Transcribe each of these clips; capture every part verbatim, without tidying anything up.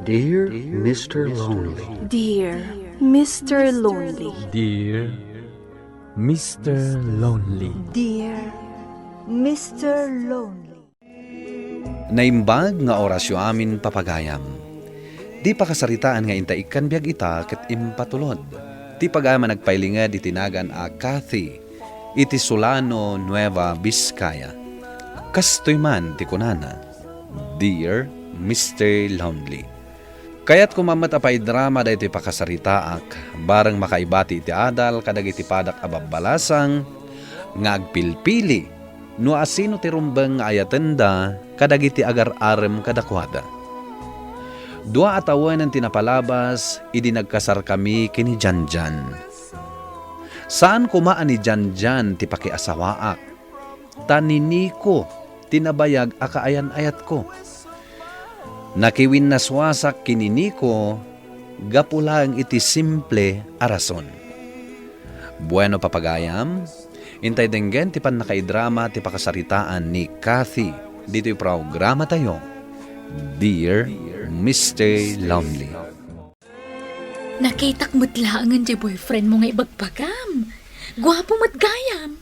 Dear Mister Lonely. Dear Mister Lonely. Dear Mister Lonely. Dear Mister Lonely. Naimbag nga orasyo amin, papagayam. Ti pakasaritaan nga inta ikkan biag ita ket impatulod. Ti pagayam a nagpailinged iti nagan a Kathy iti Solano, Nueva Vizcaya. Kastoy man ti kunana, "Dear Mister Lonely." Kayatko man met a paidrama daytoy pakasaritaak, bareng makaibati iti adal kadagiti padak a babbalasang nga agpilpili no asino ti rumbeng nga ayatenda kadagiti agar-arem kadakuada. Dua a tawen ti napalabas idi nagkasarkami ken ni Janjan. Saan koma a ni Janjan ti pakiasawaak, ta ni Nico ti nabayag a kaayan-ayatko. Nakiwinnaswasak ken ni Nico gapu laeng iti simple a rason. Bueno, papagayam, intay denggen ti pannakaidrama ti pakasaritaan ni Kathy ditoy programatayo, Dear Mister Lonely. Nakitak met laengen ti boyfriend mo nga ibagbagam. Guapo met gayam.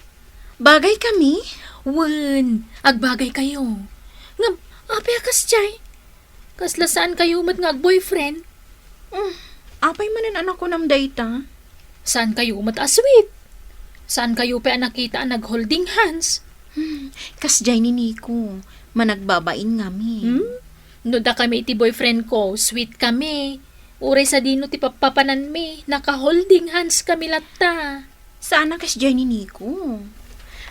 Bagay kami? Wen, agbagay kayo. Ngem, apay a kasdiay? Kasla saan kayo met nga agboyfriend? Mm, apay manen a nakunam dayta? Saan kayo met a sweet? Saan kayo pay a nakita a nagholding hands? Hmm, kasdiay ni Nico, managbabain ngamin. Hmm? No dakami iti boyfriend ko, sweet kami. Uray sadino ti pappapananmi, naka-holding hands kami latta. Saan a kasdiay ni Nico.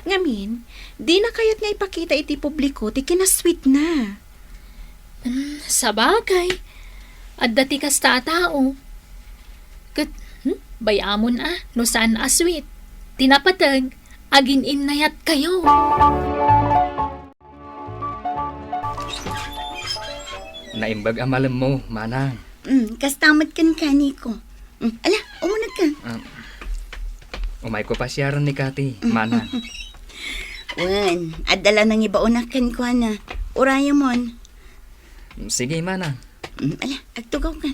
Ngamin, dina kayat nga ipakita iti publiko ti kinasweetna. Hmm, sabagay, adda ti kasta a tao. Ket, hmm, bay-amon a, no saan a sweet. Ti napateg, agin-innayat kayo. Naimbag a malemmo, manang. Mm, kasta met kenka, Nico. Mm, ala, umuneg ka. Ah, umayko pasiaren ni Kati, manang. Wen, adda la nangibaonak kenkuana. Urayamon. Sige, manang. Mm, ala, agtugaw ka.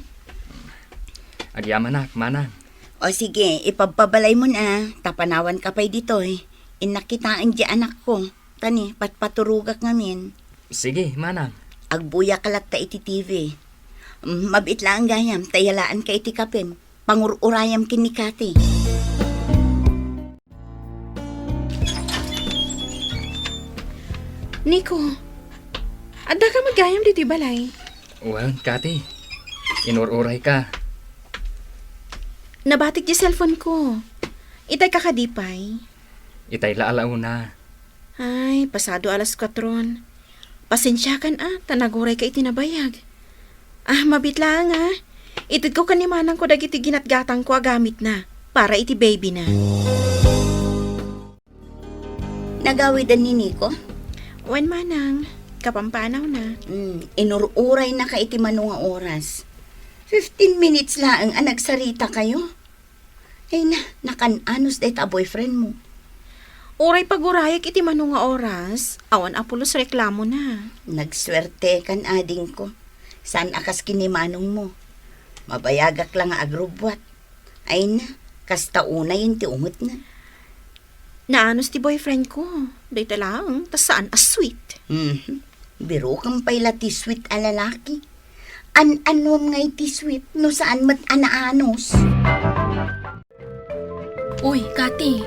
Agyamanak, manang. O sige, ipabpabalaymo na, ta panawanka pay ditoy. Innak kitaen di anakko. Tani, patpaturogak ngamin. Sige, manang. Agbuyak latta iti T V. Mm, mabit laeng gayam, ta yalaanka iti kapem. Pangur-urayam ken ni Kati. Nico, adda ka met gayam ditoy balay? Wen, Kati. Inur-uray ka. Nabatik di cellphone ko. Itay ka kadi pay? Itay la a la una. Ay, pasado alas kuatron. Pasensiakan a, ta naguray ka iti nabayag. Ah, mabit laeng a. Itedko ken ni manangko dagiti ginatgatangko a gamitna para iti baby na. Nagawiden ni Nico? Wen, manang, kapampanawna. Hmm, inur-uray na ka iti mano nga oras. Fifteen minutes laeng a nagsarita kayo. Ay na, nakan-anos dayta a boyfriend mo. Uray pagurayak iti mano nga oras, awan a pulos reklamo na. Nagsuerte kan ading ko. Saan a kas ken ni manong mo. Mabayagak la nga agrubbuat. Ay na, kasta unayen ti ungetna. Naanos ti boyfriend ko. Dayta laeng, ta saan a sweet. Mhm. Birokem pay la ti sweet a lalaki. An-anuem nga iti sweet no saan met a naanos. Uy, Kati,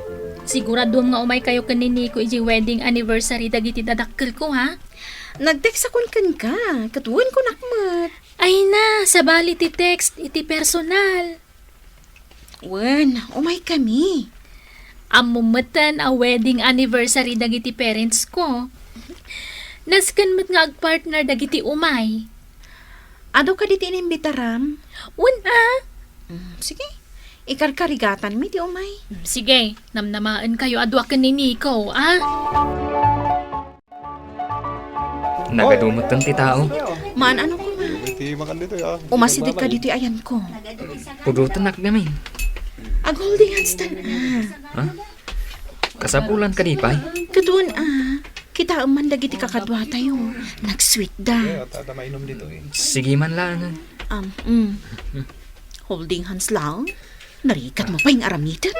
siguraduem nga umay kayo ken ni Nico iti wedding anniversary dagiti dadakkel ko, ha? Nag-text akon kenka, ket wen kunak met. Ay na, sabali ti text iti personal. Wen, umay kami. Ammo meten a wedding anniversary dagiti parents ko. Nasken met nga agpartner dagiti umay. Adu kadi ti inimbitaram? Wen a. Mm, sige. Ikarkarigatanmi ti umay. Mm, sige, namnamaen kayo a dua ken ni Nico, a? Nagadu metten ti tao. Maan-ano koma. Iti makan ditoy, ah. Umasideg ka ditoy ayanko. Pudotenak ngamin. Agholding hands ta, ah. Ha? Kasapulan kadi pay? Ket wen a. Kitaem man dagiti kakaduatayo. Nag-sweet da. Eh, at, at mainom ditoy. Sige man lang. Um, mm. Holding hands lang? Narigat mo pay nga aramiden?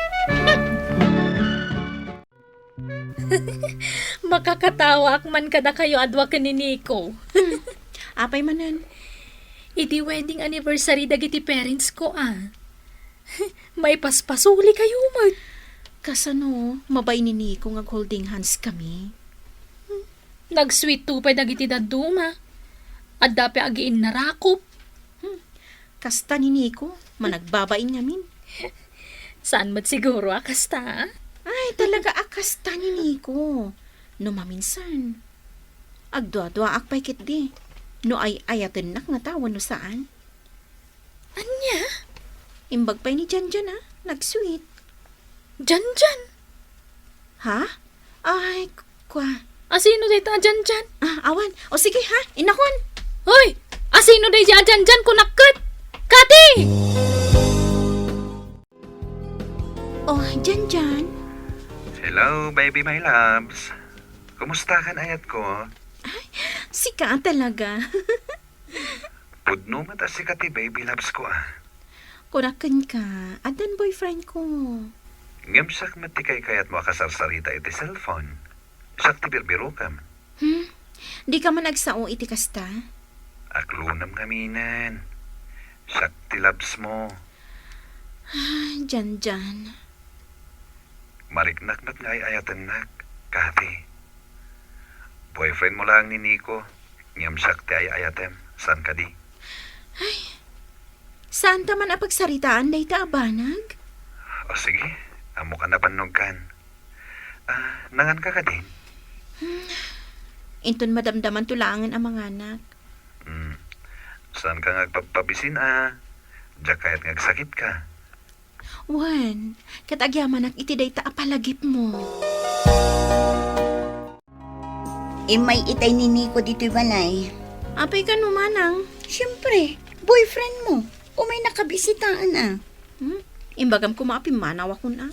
Makakatawaak man kadakayo a dua ken ni Nico. Hmm. Apay manen? Idi wedding anniversary dagiti parents ko, a. Maipaspasuli kayo met. Kasano, mabay ni Nico nga ag-holding hands kami? Hmm. Nag-sweet to pay dagiti dadduma. Adda pay agiinnarakop. Hmm. Kasta ni Nico, managbabain ngamin. Saan met siguro a kasta, a? Ay, talaga a kasta ni Nico. No maminsan, agduaduaak pay ketdi no ay-ayatennak ngata wenno saan. Ania? Imbag pay ni Janjan a nag-sweet. Janjan? Ha? Ay, kua. Asino dayta a Janjan? Ah, awan. O sige ha, innakon. Hoy! Asino dayta a Janjan, kunak ket? Kati! Oh, Janjan. Hello, baby my loves. Kumusta kan ayat ko? Ay, sika talaga. Pudno met a sika ti baby loves ko, a. Kunak kenka, addan boyfriend ko. Ngem siak met ti kaykayatmo a kasarsarita iti cellphone. Siak ti birbirokem. Hmm? Dika man agsao iti kasta? Aklonam ngaminen. Siak ti loves mo. Ah, Janjan. Mariknak met nga ay-ayatennak, Kati. Boyfriend mo laeng ni Nico, ngem siak ti ay-ayatem, saan kadi? Ay, saan ta man a pagsaritaan dayta a banag? O sige, ammok a nabannogkan. Ah, nanganka kadi? Hmm, inton madamdamanto laengen a manganak. Hmm, saan ka nga agpabpabisin a? Diak kayat nga agsakitka. Wen, ket agyamanak iti dayta a palagipmo. Immay itay ni Nico ditoy balay. Apay kano manang? Siyempre, boyfriend mo. Umay nakabisitaen a. Hmm? Imbagam koma a pimmanawakon a.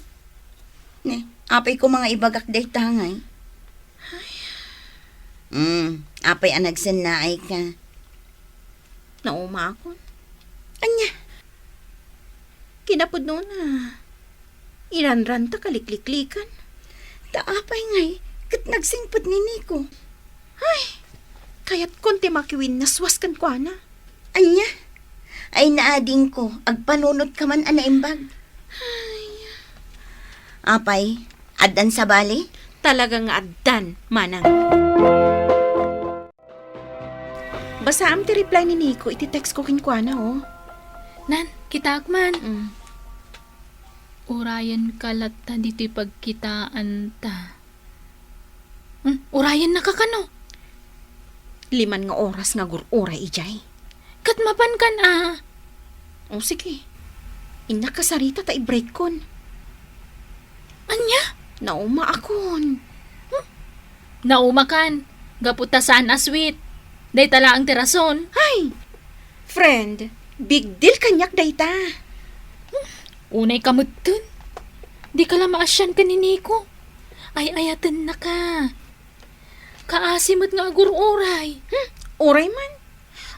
Ne, apay koma nga ibagak dayta ngay? Ay. Hmm, apay a nagsennaay ka? Naumakon. Ania? Kinapudnona, inanranta kalikliklikan. Ta apay ngay, ket nagsingpet ni Nico. Ay, kayatkon ti makiwinnaswas kenkuana. Ania? Ay naadingko, agpanunot ka man a naimbag. Ay. Apay, addan sabali? Talaga nga addan, manang. Basaam ti reply ni Nico iti text ko kenkuana, oh. Nan, kitaak man. Mm. Urayenka latta ditoy pagkitaanta. Hmm, urayennaka kano? Liman nga oras nga agur-uray idiay. Ket mapankan a. O sige. Innak kasarita ta i-breakkon. Ania? Naumaakon. Hmm? Naumakan. Gapu ta saan a sweet. Dayta laeng ti rason. Ay! Friend, big deal kaniak dayta. Hmm? Unay ka metten. Dika la maasian ken ni Nico. Ay-ayatennaka. Kaasi met nga agur-uray. Hmm, uray man.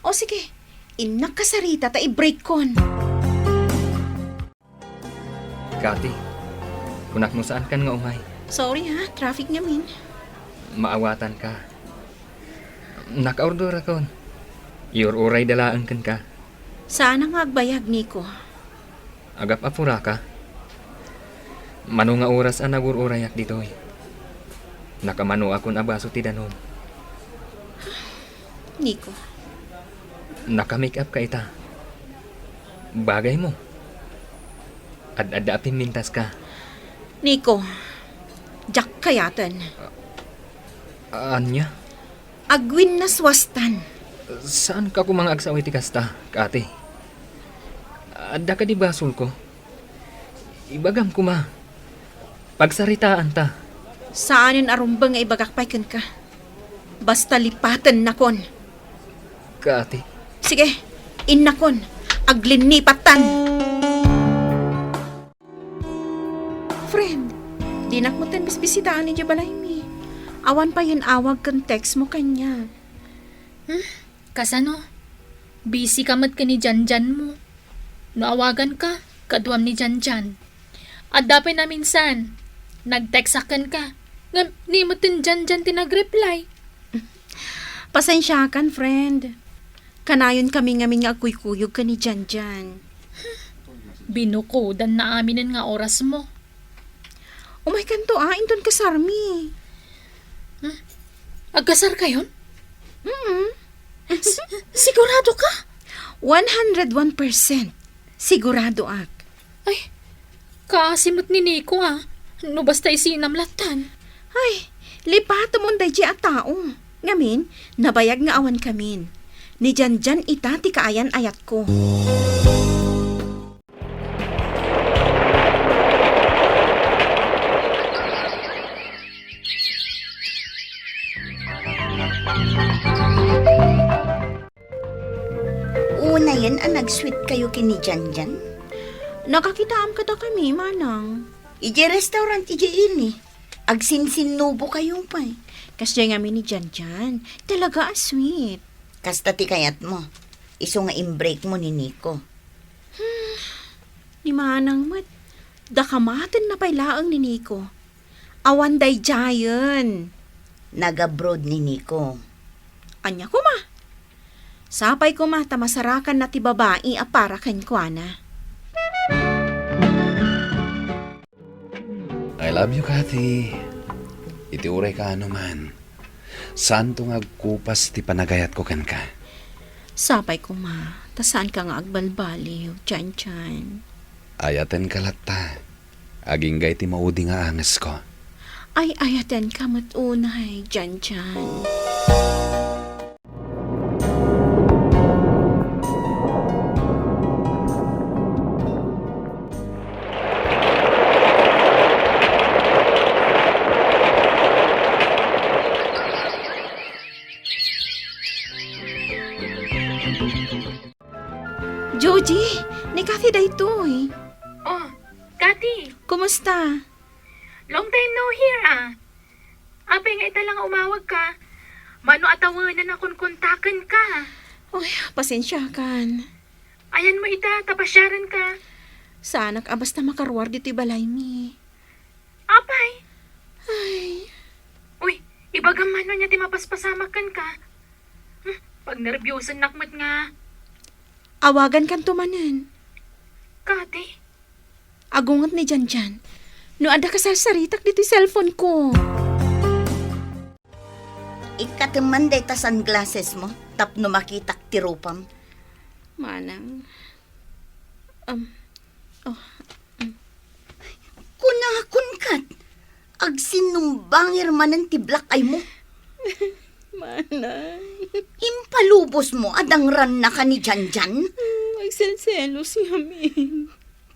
O sige, innak kasarita ta i-breakkon. Kati, kunak no saankan nga umay. Sorry ha, traffic ngamin. Maawatanka. Nakaordorakon. Iur-urayda laeng kenka. Saan nga agbayag, Nico. Agap-apuraka? Mano nga oras a nagur-urayak ditoy? Nakamanoakon a baso ti danum. Nico. Naka-make up ka ita. Bagay mo. Ad-adda a pimmintas ka. Nico, diak kayaten. Ania? Agwinnaswastan. Saan ka koma nga agsao iti kasta, Kati? Adda kadi basolko? Ibagam koma. Pagsaritaanta. Saanen a rumbeng nga ibagak pay kenka. Basta lipatennakon. Kati. Sige, innakon. Aglinnipattan. Friend, dinak metten bisbisitaan idiay balaymi. Awan payen awag ken text mo kaniak. Hmm? Kasano? Busy ka met ken ni Janjan mo. No awagan ka, kaduam ni Janjan. Adda pay naminsan, nag-text a kenka. Ngem ni met ni Janjan ti nag-reply. Pasensiakan, friend. Kanayon kami ngamin nga agkuykuyog ken ni Janjan. Binukodan na aminen nga oras mo. Umaykanto a, inton kasarmi. Hmm? Agkasar kayon? Mm. S-, sigurado ka? One hundred one percent. Siguradoak. Ay, kaasi met ni Nico a. No basta isinam lattan. Ay, lipatemon daydi a tao. Ngamin, nabayag nga awan kamin. Ni Janjan ita ti kaayan-ayatko. Unayen a nag-sweet kayo ken ni Janjan? Nakakitaam kadakami, manang. Idiay restaurant, idiay ili. Agsinsinnubo kayo pay. Kasdiay ngamin ni Janjan. Talaga a sweet. Kasta ti kayatmo. Isu nga imbreakmo ni Nico. Hmm, ni manang met. Dakamatenna pay laeng ni Nico. Awan daydiayen. Nag-abroad ni Nico. Ania koma? Sapay koma ta masarakanna ti babai a para kenkuana. I love you, Kathy. Iti uray kaano man, saanto nga agkupas ti panagayatko kenka. Sapay koma, ta saanka nga agbalbaliw, Janjan. Ayatenka latta. Agingga iti maudi nga angesko. Ay-ayatenka met unay, Janjan. Joji, ni Kathy daytoy. Oh, Kathy. Kumusta? Long time no hear, ah. Apay nga ita la nga umawagka? Mano a tawenan a konkontakenka? Uy, pasensiakan. Ayanmo ita, ta pasiarenka. Saanak a basta makaruar ditoy balaymi. Apay? Ay. Uy, ibagam man no ania ti mapaspasamak kenka. Hmm, pagnerbiosennak met nga. Awagankanto manen. Kathy? Agunget ni Janjan. No adda kasarsaritak ditoy cellphone ko. Ikkatem man dayta sunglasses mo tapno makitak ti rupam. Manang. Um, oh, um. Kunakon ket, agsinnumbangir manen ti black eye mo. Manang. Impalubos mo a dangrannaka ni Janjan? Hmm, agselselos ngamin.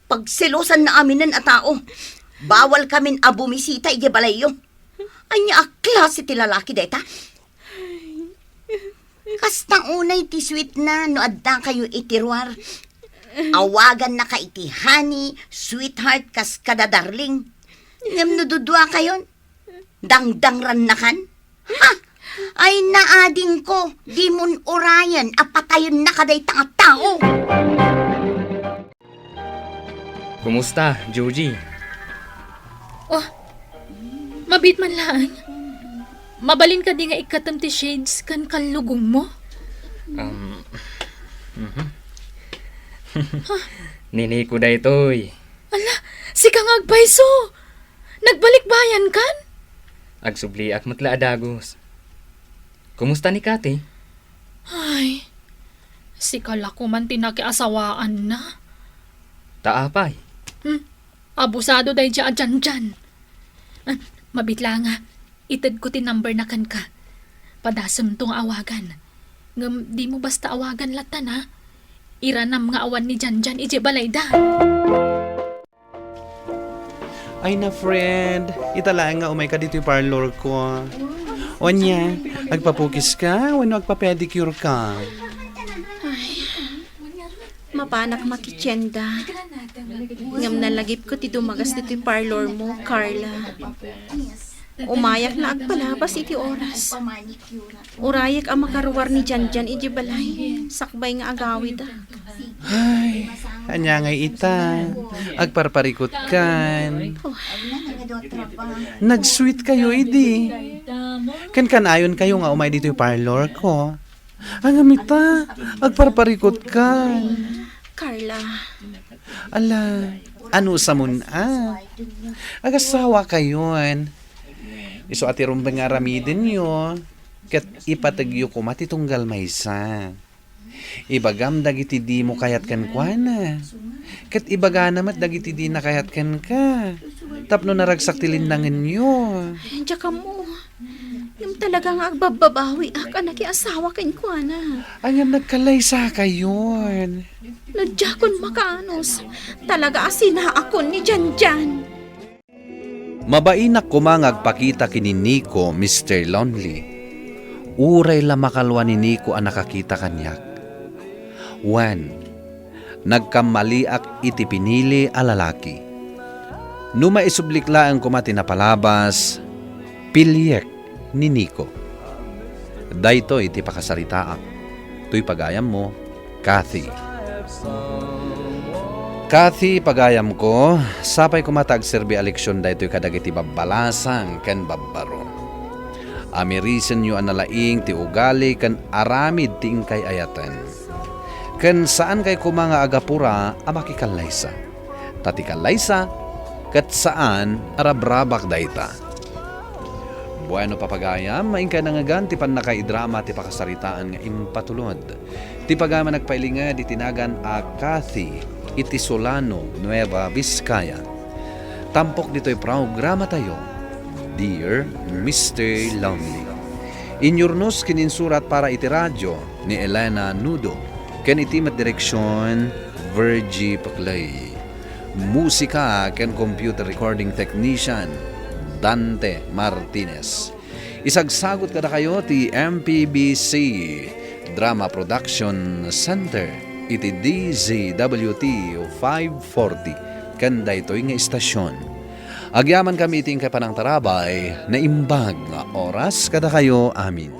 Pagselosanna aminen a tao. Bawal kamin a bumisita idiay balayyo. Ania a klase ti lalaki dayta? Kasta unay ti sweetna no adda kayo iti ruar. Awagannaka iti honey, sweetheart, kas kada darling. Ngem no dudua kayon, dangdangrannakan? Ha! Ay, naadingko, dimon urayen a patayennaka dayta nga tao. Kumusta, Joji? Oh, mabiit man laeng. Mabalin kadi nga ikkatem ti shades ken kallugongmo? Um, mhm. Ni Nico daytoy. Ala, sika nga agpayso! Nagbalikbayan kan? Agsubliak met la a dagus. Kumusta ni Kathy? Ay, sika la koman ti nakiasawaanna. Ta apay? Hmm, abusado daydiay a Janjan. Ah, mabiit laeng a, itedko ti number na kenka. Padasemto nga awagan. Ngem dimo basta awagan lattan, ha? Iranam nga awan ni Janjan idiay balayda. Ay na, friend, ita laeng nga umayka ditoy parlor ko. Ania, agpapukis ka wenno agpa-pedicure ka? Ay, mapanak makitienda. Ngem nalagipko ti dumagas ditoy parlor mo, Carla. Umayak la agpalabas iti oras. Urayek a makaruar ni Janjan iti balay, sakbay nga agawidak. Ay, ania ngay ita? Agparparikutkan. Nag-sweet kayo idi. Ken kanayon kayo nga umay ditoy parlor ko. Ngem ita, agparparikutkan. Carla. Ala, ano sa mun a? Agasawa kayon. Isu a ti rumbeng nga aramidenyo, ket ipategyo koma ti tunggal maysa. Ibagam dagiti dimo kayat kenkuana, ket ibagana met dagiti dina kayat kenka, tapno naragsak ti linnangenyo. Diak ammo. Ngem talaga nga agbabbabawiak a nakiasawa kenkuana. Ngem nagkallaysa kayon. No diakon makaanus, talaga a sinaakon ni Janjan. Mabainak koma nga agpakita ken ni Nico, Mister Lonely. Uray la makalua ni Nico a nakakita kaniak. Wen, nagkammaliak iti pinili a lalaki. No maisublik laeng koma ti napalabas, piliek ni Nico. Daytoy ti pakasaritaak. Toy pagayammo, Kathy. Kathy, pagayamko, sapay koma ta agserbi a leksion daytoy kadagiti babbalasang ken babbaro. Amirisenyo a nalaing ti ugali ken aramid ti inkay ayaten. Ken saankay koma nga agapura a makikallaysa. Ta ti kallaysa, ket saan a rabrabak dayta. Bueno, papagayam, inkay nangngegan ti pannakaidrama ti pakasaritaan nga impatulod. Ti pagayam a nagpailinged iti nagan a Kathy iti Solano, Nueva Vizcaya. Tampok ditoy programatayo, Dear Mister Lonely. Inyurnos ken insurat para iti radyo ni Elena Nudo, ken iti met direksion, Virgie Paclay. Musika ken computer recording technician, Dante Martinez. Isagsagut kadakayo ti M P B C Drama Production Center iti D Z W T five forty ken daytoy nga istasion. Agyamankami iti inkay panangtarabay, naimbag nga oras kadakayo amin.